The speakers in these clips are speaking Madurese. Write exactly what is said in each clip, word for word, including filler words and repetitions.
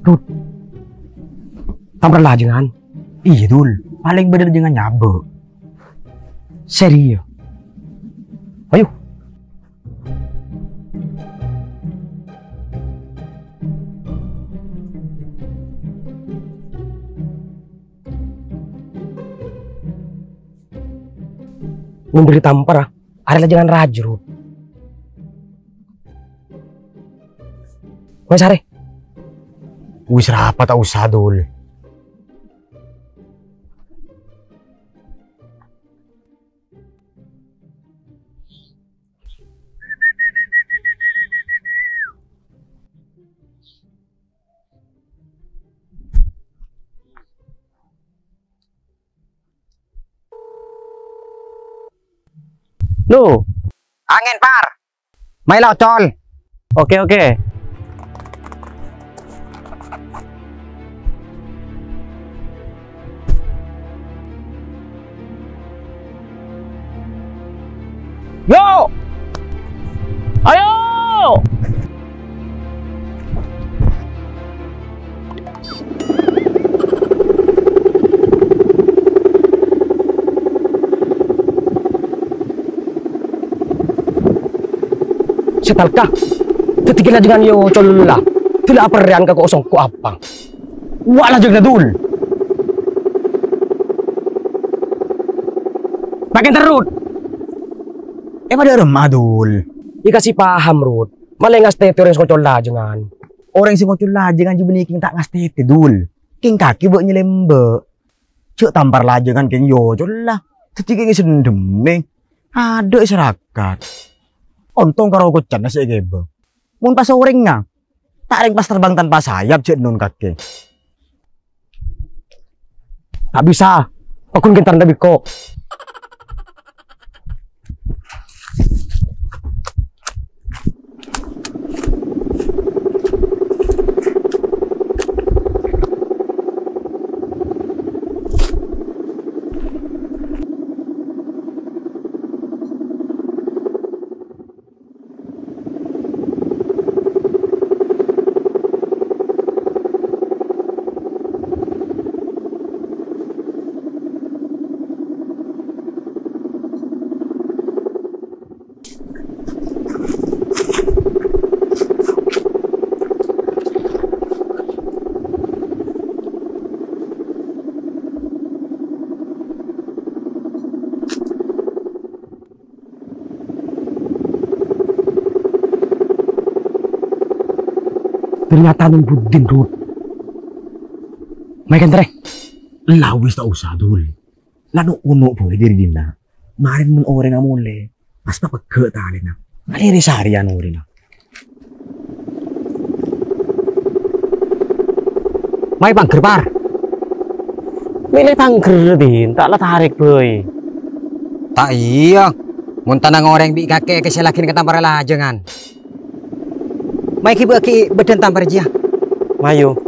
Dul. Tampar lajângan. Iyâ, Dul. Palèng bâdâ lajângan nyabâ'. Serius. Ayo. Mon bâdâ tampar, arè lajângan rajâ, Rut. Wes, arè. Wis rapa ta' osa, Dul. Lo. Angèn, Par. Mayu la, Ocol. Oke, oke. Yo! Ayo! Sè talka. Dhâddhi kèng lajângan yo colla. Dila aperrèyan ka ko'-songko' apa? Wa' lajânganna, Dul. Pakèn terrut. Eh, padâ remma, Dul. Èkasè paham, Rut. Malè ngastètè orèng sè ngocol lajângan. Orèng sè ngocol lajângan jiyâ bânnè kèng ta' ngastètè, Dul. Kèng kakè bâ' nyalèmbâ'. Jhâ' tampar lajângan kèng yo colla. Dhâddhi kèng èsendemmè. Adâ' èsarakat. Ontong karo kocanna sè èghibâ. Mon pas orèngnga, ta' rèng pas terbang tanpa sayap jhâ' non kakè. Ta' bisa. Paggun kèng tarènta bi' ko'. Ternyata neng Budin, Rut. Mayu kèng, Trè. La wis ta' osa, Dul. La no'-ono' bhâi dâri dinna'. Marèn mon orèngnga molè, pas papeggâ' talèna. Malèrè sarèyan orèngnga. Mayu pangghâr, Par. Mèlè pangghâr, Din, ta' la tarèk bhâi. Ta' iyâ, mon tanang orèng bi' kakè èkasèllaghi ka tampar lajângan. Mayu ghibâ'âghi bâdân tampar jiyâ. Mayu.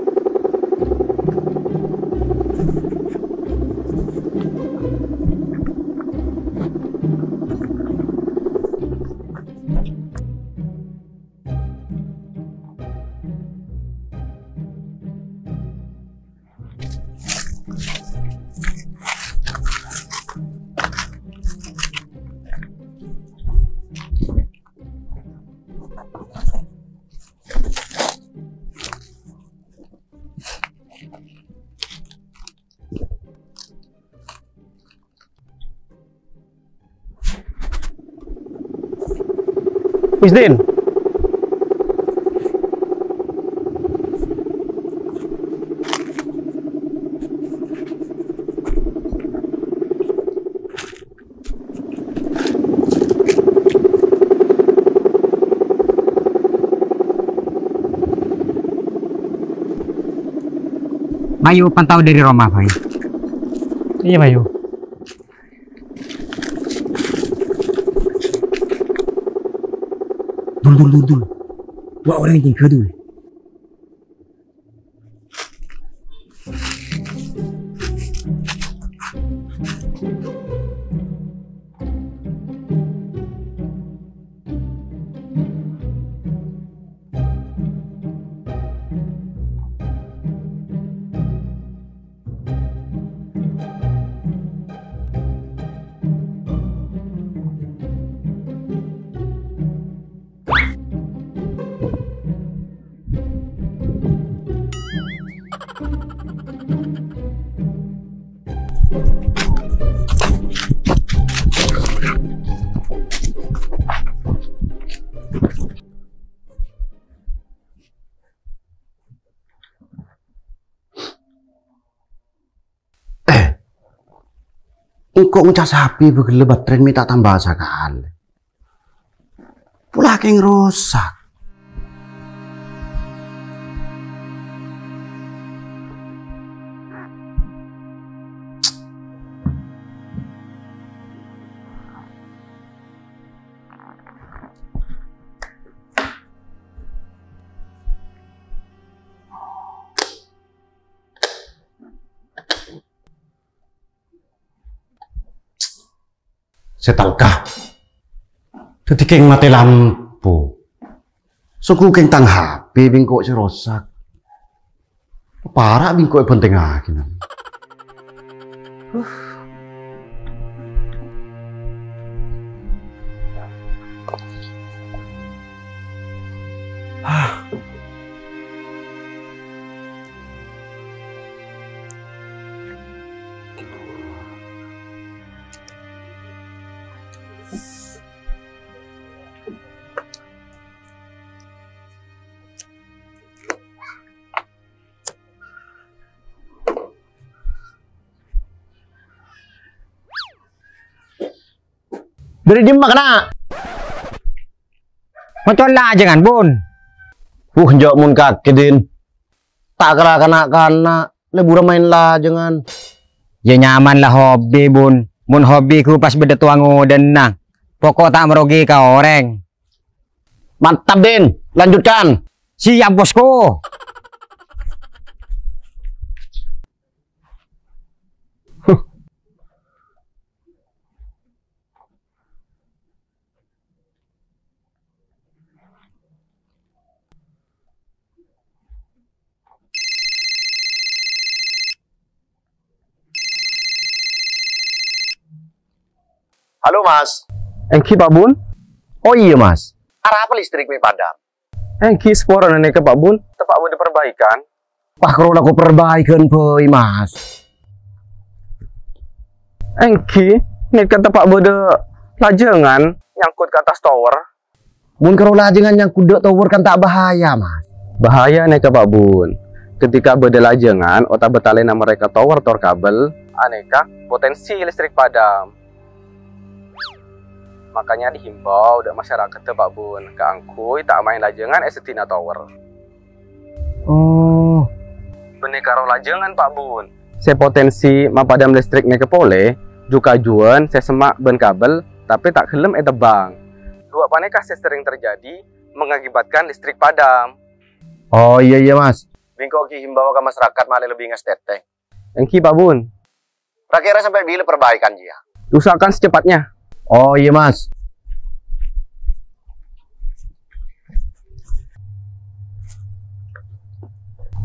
Wis, Din. Mayu pantau dâri roma, bhâi. Iyâ, mayu. Dul, Dul, Dul, Dul. Wa' orèng nyèngghâ, Dul. Engko' ngoca' sapè bâghellâ baterraèn mè' ta' tamba sakalè. Pola kèng rosak. Sè talka. Dhâddhi kèng matè lampu. Songgu kèng tang H P bi' engko' sè rosak. Para' bi' engko' èbhântèngngaghi, nan. Dâri dimma, kana'? Ngoca' lajângan, Bun. Wuh, enjâ' mon kakè, Din. Ta' kèra kana'-kana', lebura maèn lajângan. Yâ nyaman la hobi, Bun. Mon hobi ghu pas bâdâ towa ngodâna. Poko' ta' marogi ka orèng. Mantap, Din. Lanjutkan. Siap, Bosku. Halo, Mas. Èngghi, Pak Bun? Oh iyâ, Mas. Arapa listrik mè' padam? Èngghi, saporana nèka, Pak Bun. Tepa' bâdâ perbaikan? Wah, karo lako perbaikan bhâi, Mas. Èngghi, nèka tepa' bâdâ lajângan nyangkut ka attas tower. Mon karo lajângan nyangkut dâ' tower kan ta' bahaya, Mas. Bahaya nèka, Pak Bun. Ketika bâdâ lajângan otabâ talèna marè ka tower tor kabel, anèka potensi listrik padam. Makanya dihimbau dâ' masyarakat, Pak Bun, kaangghuy ta' maèn lajângan è seddi'na tower. Oh. Bânnè karo lajângan, Pak Bun. Sè potensi mapadam listrik nèka polè, ju-kajuwân sè semma' bân kabel, tapè ta' ghellem ètebbhâng. Duwâ' panèka sè serrèng terjadi mengakibatkan listrik padam. Oh, iyâ, iyâ, Mas. Bi' engko' ghi' himbau ka masyarakat malè lebbi ngastètè. Èngghi, Pak Bun. Ra-kèra sampè' bilâ perbaikan jiyâ? Usahakan secepatnya. Oh, iyâ, Mas.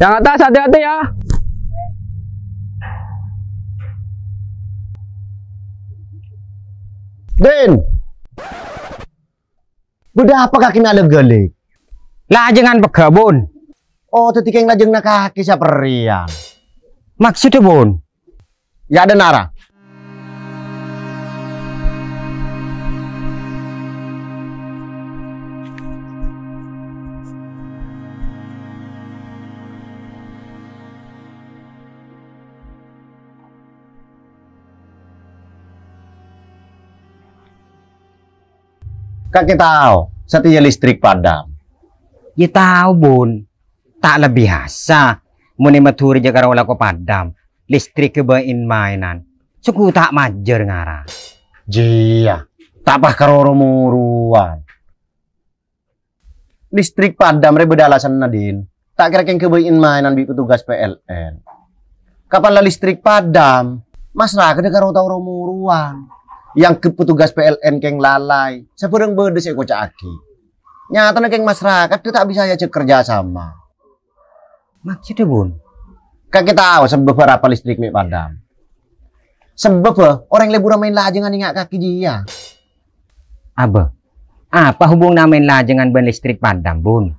Yang atas hati-hati ya. Din. Bâdâ apa kakè mè' alèk-ghâlèk? Lajângan pegghâ, Bun. Oh, dhâddhi kèng lajânganna kakè sè aperrèyan. Maksoddhâ, Bun? Yâ, dâ' nara. Kakè tao, satèya listrik padam. Yâ tao, Bun. Ta' la biyasa. Mon è Madhurâ jhâ' karo lako padam, listrik ghâbây maènan. Sèngko' ta' majâr ngara. Jiyâ, ta' pas karo ro-morowan. Listrik padam rè bâdâ alasanna, Din. Ta' kèra kèng ghâbây maènan bi' petugas P L N. Kapan la listrik padam, masrakadhâ karo tao ro-morowan. Èangghep petugas P L N kèng lalai, sabhârâng bâdâ sè èkoca'aghi. Nyatana kèng masrakadhâ ta' bisa ajhâk kerja sama. Maksoddhâ, Bun? Kakè tao sabâbbhâ arapa listrik mè' padam? Sabâbbhâ orèng lebura maèn lajângan ènga' kakè jiyâ. Abâ, apa hubunganna maèn lajângan bân listrik padam, Bun?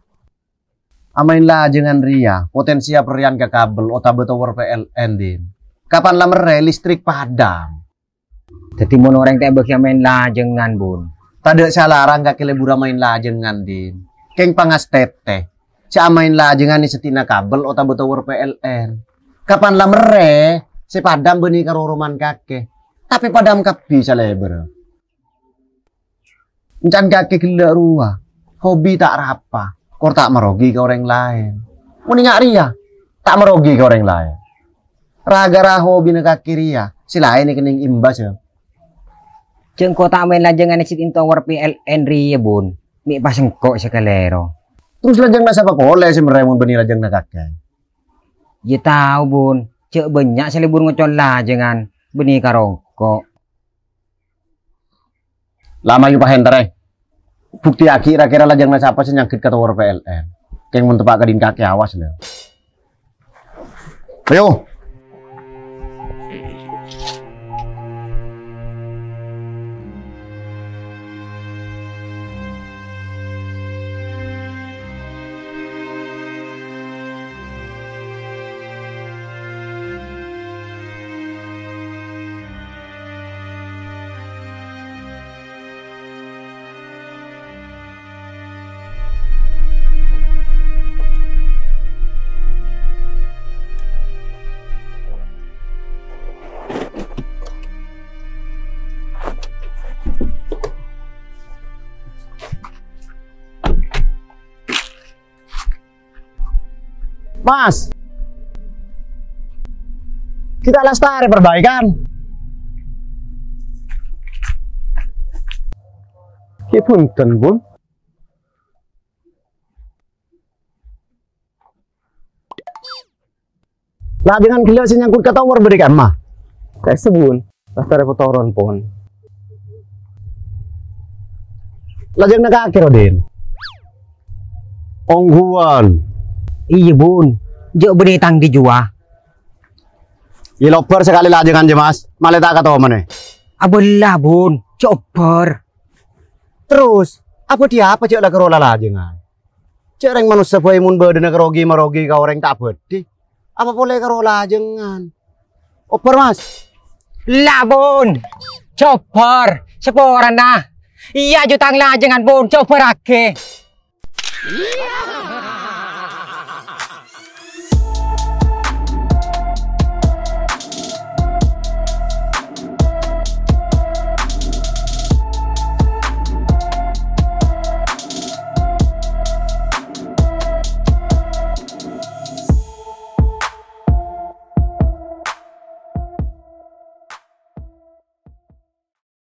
Amaèn lajângan rèya potensi aperrèyan ka kabel otabâ tower P L N, Din. Kapan la merrè listrik padam? Dhâddhi mon orèng ta' bâgiyân maèn lajângan, Bun. Tadâ' sè alarang kakè lebura maèn lajângan, Din. Kèng pangastètè. Sè amaèn lajângan è seddi'na kabel otabâ tower P L N. Kapan la merrè, sè padam bânnè karo romana kakè. tapè padâ kabbhi salèbârrâ. Èncan kakè ghellâ' rowa, hobi ta' rapa, kor ta' marogi ka orèng laèn. Mon enga' rèya, ta' marogi ka orèng laèn. Ra-ghârâ hobina kakè rèya, sè laèn èkennèng imbas, yâ. Jhâ' engko' ta' maèn lajângan è City Tower P L N rèya, Bun. Mè' pas engko' sè kalèro. Terros lajângnga sapa polè sè mèrrè mon bânnè lajângnga kakè? Yâ tao, Bun. Jhâ' bânnya' sè lebur ngocol lajângan, bânnè karo engko'. La mayu pas entarè. Buktèyaghi ra-kèra lajângnga sapa sè nyangghut ka tower P L N. Kèng mon teppa' ka dhin kakè awas, lè. Ayo. Mas, kita lastarè perbaikan. Ki punten, Bun. Lajângan ghellâ' sè nyangghut ka tower bâdâ è kamma? Ka'issa, Bun. Lastarè potoron, pon. Lajângnga kakè, Rodin. Ongghuwân. Iyâ, Bun. Jhâ' bânnè tang dijuwâ. Yâ lobâr sakalè lajângan, jâ, Mas. Malè ta' kato manè. Abâlla, Bun. Jhâ' obbhâr. Terros, abâdhi apa jhâ' la karo lalajângan? Jhâ' rèng manossa bhâi mon bâdâna karogi marogi ka orèng ta' abâdhi. Apa polè karo lajângan? Obbhâr, Mas. La, Bun. Jhâ' obbhâr. Saporana. Iyâ, jhâ' tang lajângan, Bun. Jhâ' obbhârraghi.